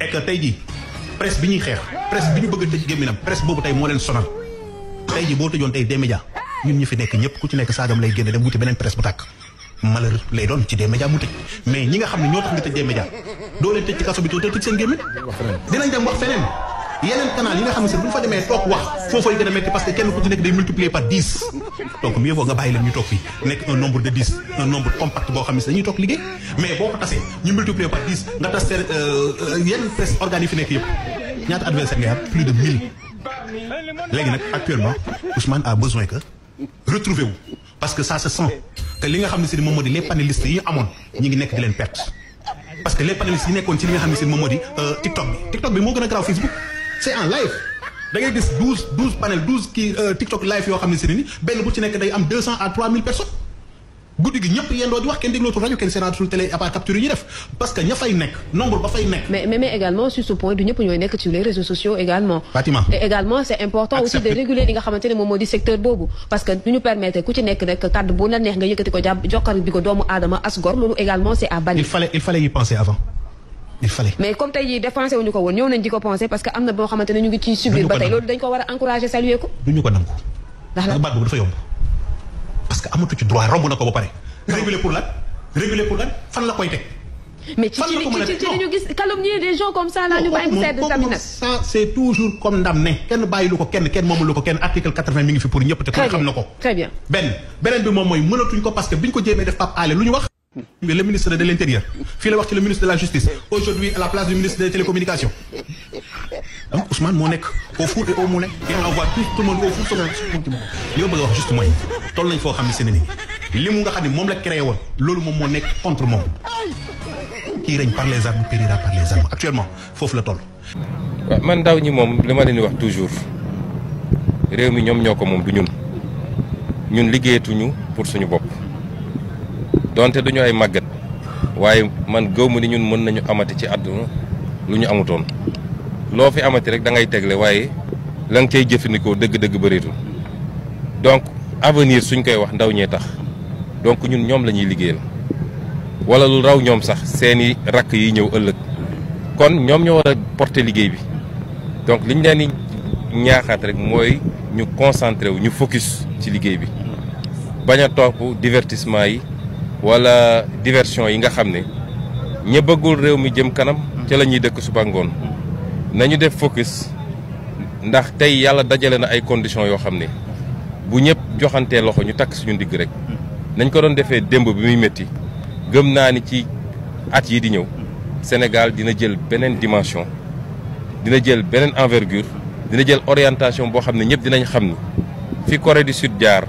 et que tey jii presse bi ñuy xeex presse bi ñu bëgg a tëj gémminam presse boobu tey moo leen sonal tey jii boo tëjoon tey des médias ñun ñi fi nekk ñëpp ku ci nekk saagam lay génne dem wuti beneen presse bu tàkk malheur lay doon ci des médias mu tëj mais ñi nga xam ne ñoo tax nga tëj des médias doo leen tëj ci kaso bi te tëj seen gémmin dinañ dem wax feneen yeneen canal yi nga xam ne bu ñu fa demee toog wax foofay gën a metti parce que kenn ku ci nekk day multiplier par 10 donc mieux vaut nga bàyyi leen ñu toog fii nekk un nombre de 10 un nombre compact boo xam ne dañuy toog liggéey mais boo ko tasee ñu multiplier par 10 nga tas seen yenn presse organes yi fi nekk yëpp ñaata adversaire ngay am plus de 1000 léegi nag actuellement Ousmane a besoin que retrouver wu parce que ça se sent que li nga xam ne si moom moo di les panélistes yi ñu amoon ñi ngi nekk di leen perte parce que les panélistes yi nekkoon ci li nga xam ne si moom moo di TikTok bi moo gën a grave Facebook c'est en live da ngay gis 12 panel 12 kii TikTok live yoo xam ne si ni benn bu ci nekk day am 200 à 3000 personnes guddi gi ñëpp yendoo di wax kenn déglootul rajo kenn seetaatul télé à part capture yi ñu def parce que ña fay nekk nombre ba fay nekk. mais également sur ce point du ñëpp ñooy nekk sur les réseaux sociaux également. Fatima et également c'est important aussi de réguler li nga xamante ne moom moo di secteur boobu parce que du ñu permettre ku ci nekk rek kàddu bu la neex nga yëkkati ko jàpp jokkar bi ko doomu aadama as gor loolu également c'est à bannir. il fallait y penser avant. Il fallait. Mais comme tey jii dépensé wuñu ko woon ñëw nañ di ko penser parce que am na boo xamante ne ñu ngi ciy subir ba tey loolu dañ ko war a encourager saluer ko. duñu ko nangu. ndax la baat boobu dafa yomb parce que amatu ci droit romb na ko ba pare. réguler pour lan fan la koy teg. mais ci ñu gis calomnier des gens comme ça là ñu bàyyi mu sedd tamit nag. ça c'est toujours comme ndam ne kenn bàyyilu ko kenn moomulu ko kenn article 80 mi ngi fi pour ñëpp te ku xam na ko. très bien beneen bi moom mooy mënatuñ ko parce que biñ ko jéemee def Pape Alé lu ñu wax. le ministre de l'Intérieur fii la wax ci le ministre de la Justice aujourd'hui à la place du ministre des Télécommunications donc Ousmane moo nekk au four et au moulin il envoie tout le monde au four li ma bëgg a wax juste mooy toll nañ foo xam ne se ne nii li mu nga xam ne moom la créé woon loolu moom moo nekk contre moom qui règne par les armes périra par les armes actuellement foofu la toll. waaw man ndaw ñi moom li ma leen di wax toujours réew mi ñoom ñoo ko moom du ñun liggéeyatuñu pour suñu bopp. donte duñu ay màggat waaye man gëwma ni ñun mën nañu amati ci àdduna lu ñu amutoon loo fi amati rek da ngay tegle waaye la nga koy jëfandikoo dëgg-dëgg bëreetul donc avenir suñ koy wax ndaw ñee tax donc ñun ñoom la ñuy liggéeyal wala lu raw ñoom sax seeni rakk yi ñëw ëllëg kon ñoom ñoo war a porter liggéey bi donc liñ leen di ñaaxaat rek mooy ñu concentré wu ñu focus ci liggéey bi bañ a topp divertissement yi wala diversion yi nga xam ne ña bëggul réew mi jëm kanam ca la ñuy dëkk suba ngoon nañu def focus ndax tey yàlla dajale na ay conditions yoo xam ne bu ñëpp joxantee loxo ñu takk suñu ndigg rek nañ ko doon defee démb bi muy métti gëm naa ni ci at yi di ñëw Sénégal dina jël beneen dimension dina jël beneen envergure dina jël orientation boo xam ne ñëpp dinañ xam ni fi Corée du Sud jaar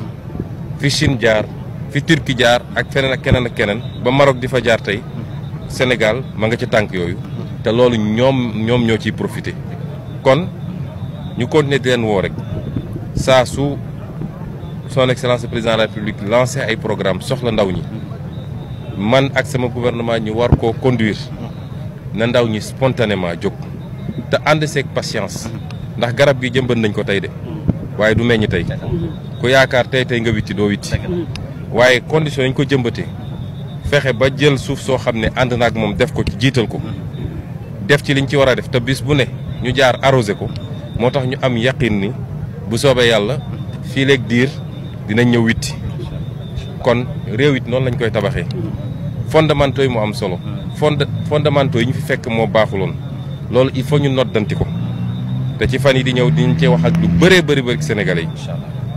fi Chine jaar fi Turquie jaar ak feneen ak keneen ba Maroc di fa jaar tey Sénégal ma nga ci tànk yooyu te loolu ñoom ñoo ciy profité kon ñu continuer di leen woo rek saa su son excellence le président de la République lancé ay programme soxla ndaw ñi man ak sama gouvernement ñu war koo conduire na ndaw ñi spontanément jóg te ànd seeg patience ndax garab gi jëmbat nañ ko tey de waaye du meññ tey ku yaakaar tey nga witti doo witti waaye condition yi ñu ko jëmbatee fexe ba jël suuf soo xam ne ànd naag moom def ko ci jiital ko def ci liñ ci war a def te bis bu ne ñu jaar arrosé ko moo tax ñu am yaqin ni bu soobee yàlla fii léeg diir dinañ ñëw witti kon réew it noonu lañ koy tabaxee fondamentaux yi mu am solo fondamentaux yi ñu fi fekk moo baaxuloon loolu il faut ñu noddanti ko te ci fan yi di ñëw dinañ cee wax ak lu bëree bëri Sénégalais yi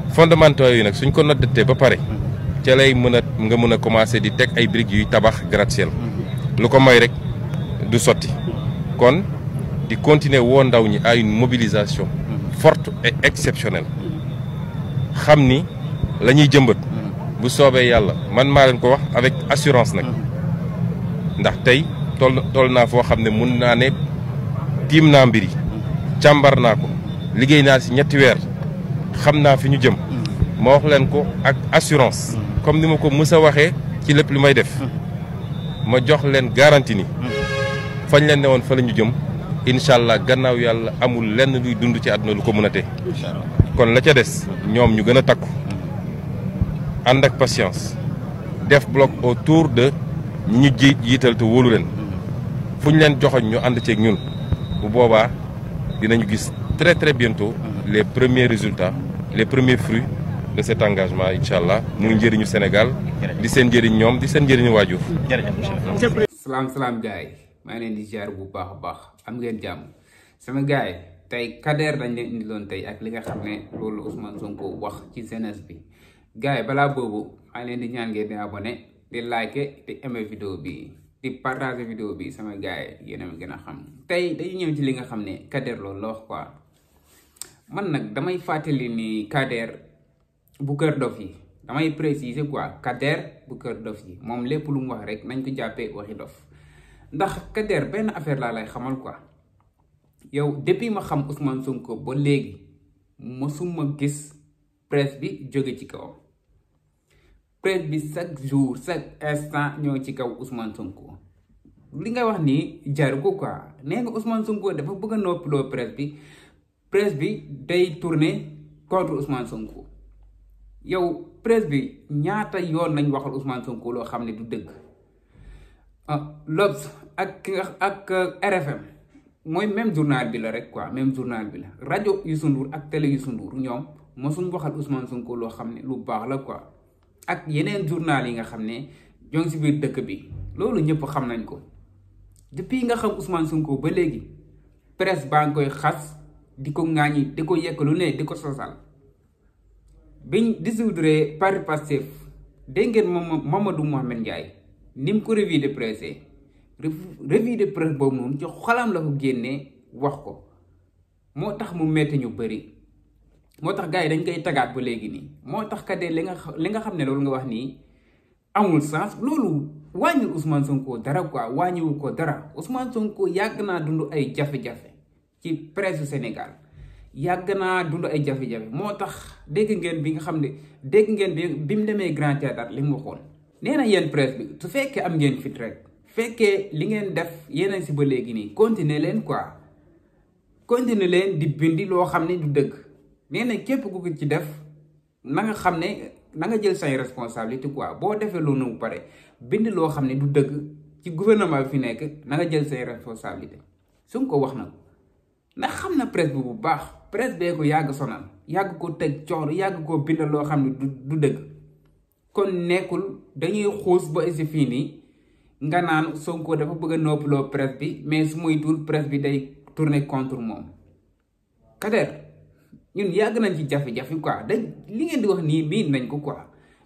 fondamentaux yi nag suñ ko noddatee ba pare ca lay nga mën a commencer di teg ay briques yuy tabax gratte-ciel lu ko may rek du sotti kon di continuer woo ndaw ñi à une mobilisation forte et exceptionnelle xam ni la ñuy jëmbat bu soobee yàlla man maa leen ko wax avec assurance nag ndax tey toll naa foo xam ne mun naa ne tiim naa mbir yi càmbar naa ko liggéey naa si 3 weer xam naa fi ñu jëm ma wax leen ko ak assurance comme ni ma ko mës a waxee ci lépp lu may def ma jox leen garantie ni fañ leen ne woon fa la ñu jëm incha allah gannaaw yàlla amul lenn luy dund ci àdduna lu ko mën a tee kon la ca des ñoom ñu gën a takku ànd ak patience def bloc autour de ñi ñu jiital te wóolu leen fu ñu leen joxoñ ñu ànd ceeg ñun bu boobaa dinañu gis très très bientôt les premiers résultats les premiers fruits de cet engagement incha allah muy njëriñu Sénégal di seen njëriñ ñoom di seen njëriñu waajur. salaam gars yi maa ngi leen di ziar bu baax a baax am ngeen jàmm sama gars yi tey Kader dañ leen indiloon tey ak li nga xam ne loolu Ousmane Sonko wax ci jeunesse bi gars yi balaa boobu maa ngi leen di ñaan ngeen di abonné di like di aimer vidéo bi di partager vidéo bi sama gars yi yéen a gën a xam tey dañu ñëw ci li nga xam ne Kader loolu la wax quoi man nag damay fàttali ni Kader bu Kër Dof yi damay préciser quoi Kader bu Kër Dof yi moom lépp lu mu wax rek nañ ko jàppee waxi dof ndax Kader benn affaire laa lay xamal quoi yow depuis ma xam Ousmane Sonko ba léegi mosuma gis presse bi jóge ci kawam presse bi chaque jour chaque instant ñoo ci kaw Ousmane Sonko li nga wax nii jaru ko quoi nee nga Ousmane Sonko dafa bëgg a noppiloo presse bi day tourner contre Ousmane Sonko yow presse bi ñaata yoon nañ waxal Ousmane Sonko loo xam ne du dëgg L'Obs ak RFM mooy même journal bi la rek quoi même journal bi la rajo Youssou Ndour ak télé Youssou Ndour ñoom mosuñ waxal Ousmane Sonko loo xam ne lu baax la quoi ak yeneen journal yi nga xam ne ñoo ngi si biir dëkk bi loolu ñëpp xam nañ ko depuis nga xam Ousmane Sonko ba léegi presse baa ngi koy xas di ko ŋaañi di ko yekk lu ne di ko sosal biñ dissoudre parti Pastef dégg ngeen Mamadou Mouhamed Ndiaye ni mu ko revue de presse boobu noonu ci xolam la ko génnee wax ko moo tax mu metti ñu bëri moo tax gars yi dañ koy tagaat ba léegi nii moo tax Kader li nga xam ne loolu nga wax nii amul sens loolu wàññiwul Ousmane Sonko dara quoi wàññiwul ko dara Ousmane Sonko yàgg naa dund ay jafe-jafe ci presse Sénégal yàgg naa dund ay jafe-jafe moo tax dégg ngeen bi nga xam ne dégg ngeen bi mu demee Grand Théâtre li mu waxoon nee na yéen presse bi su fekkee am ngeen fit rek fekkee li ngeen def yeneen si ba léegi nii continuer leen quoi continuer leen di bindi loo xam ne du dëgg nee na képp ku ko ci def na nga xam ne na nga jël say responsabilité quoi boo defee loolu bu pare bind loo xam ne du dëgg ci gouvernement bi fi nekk na nga jël say responsabilité su ko wax na ko ndax xam na presse bi bu baax presse bee ko yàgg sonal yàgg ko teg coono yàgg koo bind loo xam ne du dëgg kon nekkul dañuy xuus ba si fii nii nga naan Sonko dafa bëgg a noppiloo presse bi mais su muy dul presse bi day tourner contre moom Kader ñun yàgg nañ ci jafe-jafe quoi dañ li ngeen di wax nii miin nañ ko quoi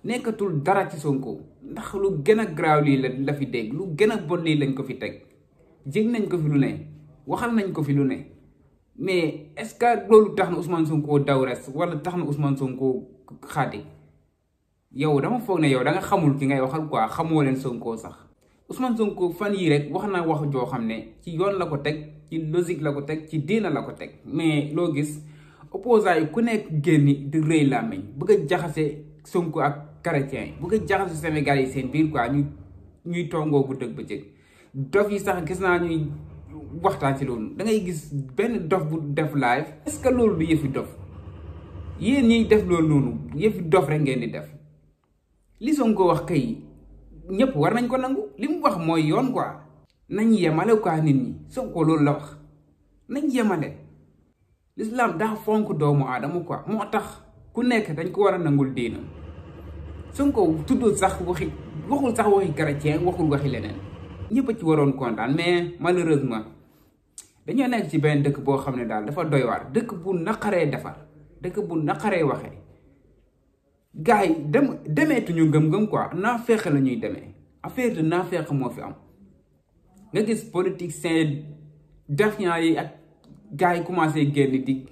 nekkatul dara ci Sonko ndax lu gën a graaw lii la fi dégg lu gën a bon lii lañ ko fi teg jég nañ ko fi lu ne waxal nañ ko fi lu ne mais est-ce que loolu tax na Ousmane Sonko daw res wala tax na Ousmane Sonko xaati yow dama foog ne yow da nga xamul ki ngay waxal quoi xamoo leen Sonko sax Ousmane Sonko fan yii rek wax na wax joo xam ne ci yoon la ko teg ci logique la ko teg ci diina la ko teg mais loo gis opposants yi ku nekk génni di rëy làmmiñ bëgg a jaxase Sonko ak chrétien yi bëgg a jaxase Sénégal yi seen biir quoi ñuy tongoo bu dëgg bëccëg dof yi sax gis naa ñuy waxtaan ci loolu da ngay gis benn dof bu def live est-ce que loolu du yëfi dof yéen ñiy def loolu noonu yëfi dof rek ngeen di def li Sonko wax kay ñëpp war nañ ko nangu li mu wax mooy yoon quoi nañ yemale quoi nit ñi Sonko loolu la wax nañ yemale l'islam daa fonk doomu aadama quoi moo tax ku nekk dañ ko war a nangul diina Sonko tuddul sax waxul sax waxi chrétien waxul waxi leneen ñëpp a ci waroon kontaan mais malheureusement dañoo nekk ci benn dëkk boo xam ne daal dafa doy waar dëkk bu naqaree defar dëkk bu naqaree waxee gars yi demeetuñu ngëm-ngëm quoi naafeq la ñuy demee affaire de naafeq moo fi am nga gis politiciens défiants yi ak gars yi commencé génn di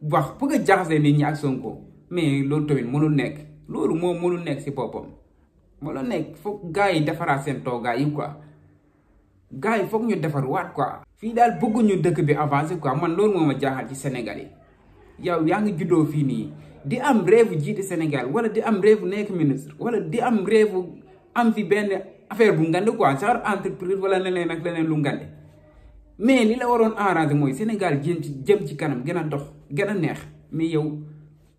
wax bëgg a jaxase nit ñi ak Sonko mais loolu tamit mënul nekk loolu moom mënul nekk si boppam mënul nekk foog gars yi defaraat seen toogaay yi quoi gars yi foog ñu defar waat quoi. fii daal bëgguñu dëkk bi avancé quoi man loolu moo ma jaaxal ci Sénégal yi yow yaa ngi juddoo fii nii di am rêve jiite Sénégal wala di am rêve nekk ministre wala di am rêve am fi benn affaire bu ngande quoi genre entreprise wala leneen ak leneen lu ngande mais li la waroon arranger mooy Sénégal jëm ci kanam gën a dox gën a neex mais yow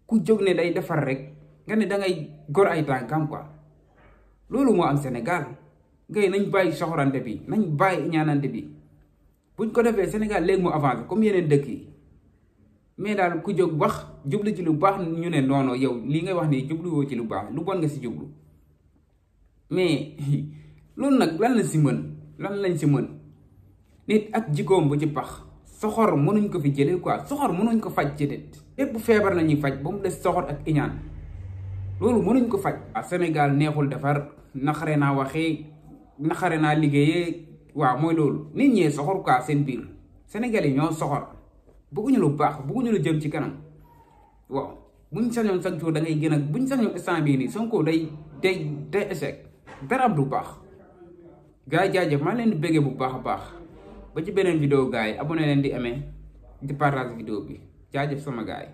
ku jóg ne day defar rek nga ne da ngay gor ay tànkam quoi loolu moo am Sénégal ngay nañ bàyyi soxorante bi nañ bàyyi ñaanante bi buñ ko defee Sénégal léegi mu avancé comme yeneen dëkk yi mais daal ku jóg wax jublu ci lu baax ñu ne noono yow lii ngay wax nii jubluwoo ci lu baax lu bon nga si jublu mais loolu nag lan lañ si mën nit ak jikkoom bu ci pax soxor mënuñ ko fi jëlee quoi soxor mënuñ ko faj ci nit lépp feebar nañuy faj ba mu des soxor ak iñaan loolu mënuñ ko faj. Sénégal neexul defar naxare naa waxee naxare naa liggéeyee waaw mooy loolu nit ñee soxor quoi seen biir Sénégal yi ñoo soxor bëgguñu lu baax bëgguñu lu jëm ci kanam waaw buñ sañoon chaque jour da ngay gën a buñ sañoon instant bii nii Sonko day échec dara am du baax. gars yi jaajëf maa leen di bëggee bu baax a baax ba ci beneen vidéo gars yi abonné leen di aimé di partage vidéo bi jaajëf sama gars yi